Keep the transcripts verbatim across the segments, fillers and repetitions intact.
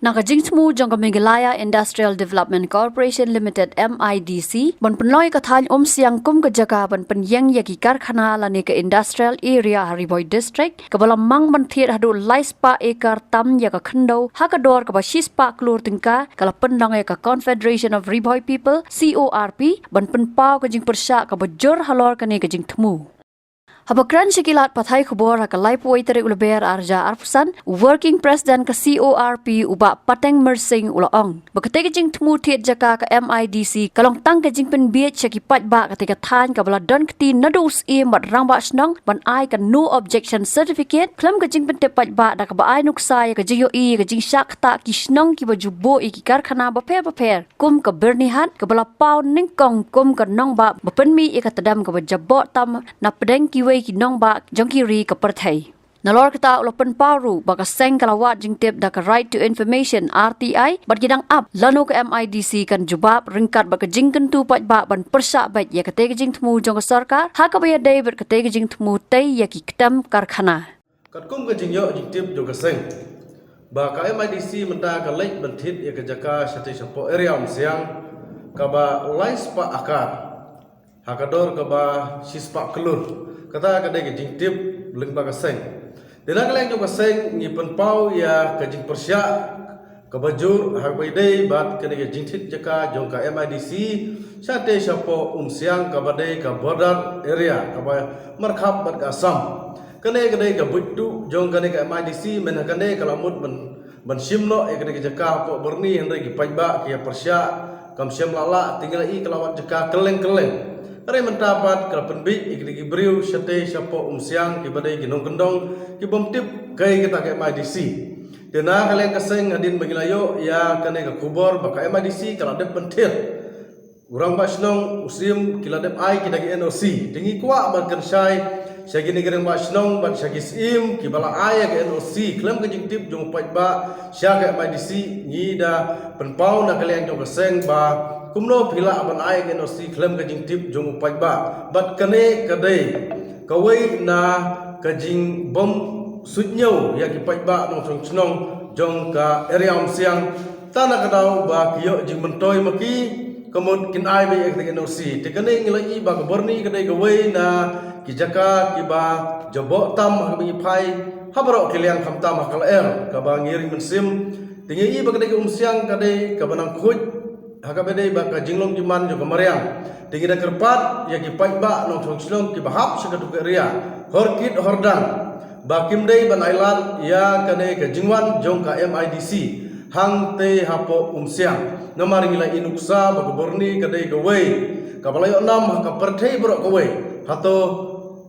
Na ka jingthmu jong ka Meghalaya Industrial Development Corporation Limited, M I D C, ban pynlong ïa ka thaiñ Umsiang kum ka jaka ban pynïeng ïa ki karkhana lane ka industrial area ha Ri Bhoi District, kaba la mang ban thied haduh lai spah acre tam ïa ka khyndew, ha ka dor kaba shi spah klur tyngka, ka la pynlong ïa ka Confederation of Ri Bhoi People, C O R P, ban pynpaw ka jingpyrshah kaba jur halor kane ka jingthmu. Haba kren sha ki lad pathai khubor ha ka laiphew tarik u Lber arhajar arphew san, u Working President ka C O R P u Bah Pateng Myrsing u la ong ba katei ka jingthmu thied jaka ka M I D C ka long tang ka jingpynbiej sha ki paidbah katei ka thaiñ kaba la don kti naduh u Syiem bad Rangbah Shnong ban ai ka no objection certificate khlem ka jingpyntip paidbah da kaba ai nuksa ïa ka jingïohi ïa ka jingshah ktah ki shnong kiba ju buh ïa ki karkhana bapher bapher kum ka Byrnihat kaba la paw nyngkong kum ka nongbah ba pynmih ïa ka tdem kaba jaboh tam na pdeng kiwei ki nongbah jong ki ri ka pyrthei. Nalor kata u la pynpaw ruh ba ka seng ka la wad jingtip da ka Right to Information, R T I, bad ki dang ap lano ka M I D C kan jubab ryngkat bad ka jingkyntu paidbah ban pyrshah beit ïa katei ka jingthmu jong ka sorkar ha kaba ïadei bad katei ka jingthmu tei ïa ki ktem karkhana. Katkum ka jingïoh jingtip jong ka seng ba ka M I D C mynta ka leit ban thied ïa ka jaka shatei shapoh area Umsiang kaba lai spah akar ha ka dor kaba shi spah klur. Kata ka dei ka jingtip lyngba ka seng. Te na ka liang jong ka seng ngi pynpaw ïa ka jingpyrshah kaba jur ha kaba ïadei bad kane ka jingthied jaka jong ka M I D C shatei shapoh Umsiang kaba dei ka border area kaba markhap bad ka Assam. Kane ka dei ka buit tuh jong kane ka M I D C, mynta kane ka la mut ban, ban shim noh ïa kane ka jaka hapoh Byrni, hynrei ki paidbah ki ïa pyrshah kam shym la lah, te ngi la i ka la wad jaka kylleng kylleng. Hynrei mynta pat ka la pynbiej ïa kine ki briew shatei shapoh Umsiang kiba dei ki nongkyndong ki bym tip kaei kata ka M I D C. Te na ka liang ka seng hadien ba ngi la ïoh ïa kane ka khubor ba ka M I D C ka la dep ban thied, u Rangbah Shnong, u Syiem ki la dep ai kita ki N O C. Te ngi kwah ban kynshai sha kine ki Rangbah Shnong bad sha ki Syiem kiba la ai ïa ka N O C khlem ka jingtip jong u paidbah sha ka M I D C, ngi da pynpaw na ka liang jong ka seng ba kumno phi lah ban ai ïa ka N O C khlem ka jingtip jong u paidbah. Bad kane ka dei kawei na ka jingbym suidñiew ïa ki paidbah nongshong shnong jong ka area Umsiang. Tang na ka daw ba ki ïoh jingmyntoi ma ki, ka mut kin ai beit ïa ka N O C. Te kane ngi la i ba ka Byrni ka dei kawei na ki jaka kiba jaboh tam ha kaba ngi phai ha baroh ki liang, khamtam ha ka lyer kaba ngi ring mynsiem. Te ngi i ba ka dei ka Umsiang ka dei kaba nang khuid ha kaba dei ba ka jinglong jingman jong ka mariang. Te ngi da kyrpad ïa ki paidbah nongshong shnong kiba hap sha katu ka area, hor kit hor dang, ba kim dei ban ailad ïa kane ka jingwan jong ka M I D C hangtei hapoh Umsiang. Namar ngi la i nuksa ba ka Byrni ka dei kawei kaba la ïoh nam ha ka pyrthei baroh kawei. Hato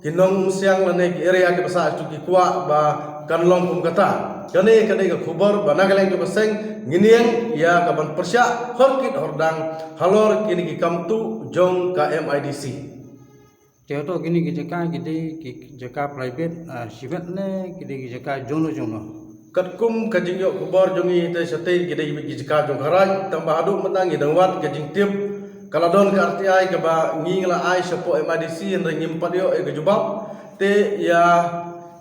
ki nong Umsiang lane ki area kiba sah shuh ki kwah ba kan long kum kata? Kane ka dei ka khubor ba na ka liang jong ka seng ngin ïeng ïa ka ban pyrshah hor kit hor dang halor kine ki kam tuh jong ka M I D C. Te hato kine ki jaka ki dei ki jaka private, ah, shimet ne ki dei ki jaka jongno jongno? Katkum ka jingïoh khubor jong ngi te shatei ki dei ki jaka jong ka raij, tang ba haduh mynta ngi dang wad ka jingtip ka la don ka R T I kaba ngi la ai shapoh M I D C, hynrei ngim pat ïoh ïa ka jubab. Te ïa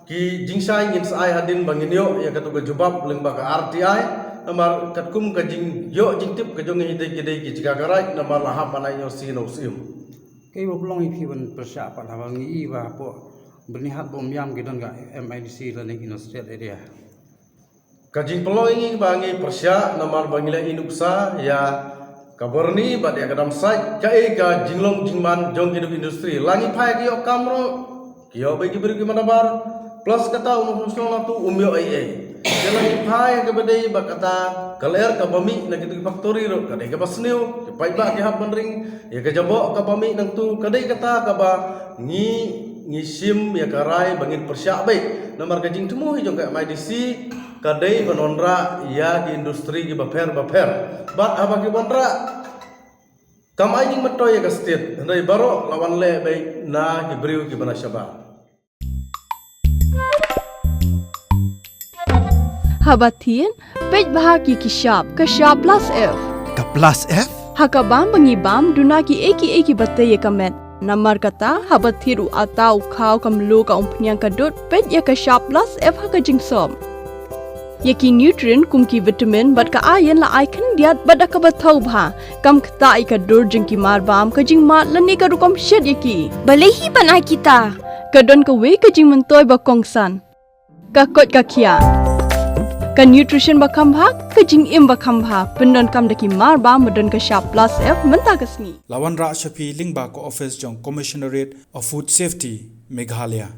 ki jingshai ngin sa ai hadien ba ngin ïoh ïa katu ka jubab lyngba ka R T I. Namar katkum ka jingïoh jingtip ka jong ngi te ki dei ki jaka ka raij, namar la hap ban ai N O C na u Syiem. Kaei ba pynlong ïa phi ban pyrshah pat haba ngi i ba hapoh Byrnihat, Umsiang ki don ka M I D C lane industrial area? Ka jingpynlong ïa ngi ba ngi pyrshah namar ba ngi la i nuksa ïa ka Byrni bad ïa ka Damsait kaei ka jinglong jingman jong kine ki industri. La ngi phai ki ïoh kam ruh, ki ïoh beit ki briew ki madabar, plus kata u nongshong shnong nangtu um ïoh ei ei. Te la ngi phai kaba dei ba kata ka lyer kaba mih na kito ki factory ruh ka dei kaba sniew, ki paidbah ki hap ban ring, ïa ka jaboh kaba mih nangtu ka dei kata kaba ngi, ngi shim ïa ka rai ba ngin pyrshah beit. Namar ka jingthmu hi jong ka M I D C ka dei ban wanrah ïa ki industri kiba pher bapher. Bad haba ki wanrah kam ai jingmyntoi ïa ka state, hynrei baroh la wan leh beit na ki briew kiba na shabar. Haba thied, peit bha ki ki shap, ka shap plus F. Ka plus F? Ha ka bam ba ngi bam, duna kiei kiei kiba tei ïa ka met. Namar kata, haba thied u atta u khaw, ka mluh, ka umphniang, ka dud, peit ïa ka shap plus F ha ka jingsop. Ïa ki nutrient kum ki vitamin bad ka iron la ai khyndiat bad da kaba thaw bha. Kam ktah ïa ka dur jong ki marbam, ka jingmad lane ka rukom shet ïa ki. Balei hi ban ai kita? Ka don kawei ka jingmyntoi ba kongsan. Ka koit ka khiah. Ka nutrition ba kham bha, ka jingim ba kham bha. Pyndonkam da ki marbam ba don ka shap plus F mynta ka sngi. La wanrah sha phi lyngba ka office jong Commissionerate of Food Safety, Meghalaya.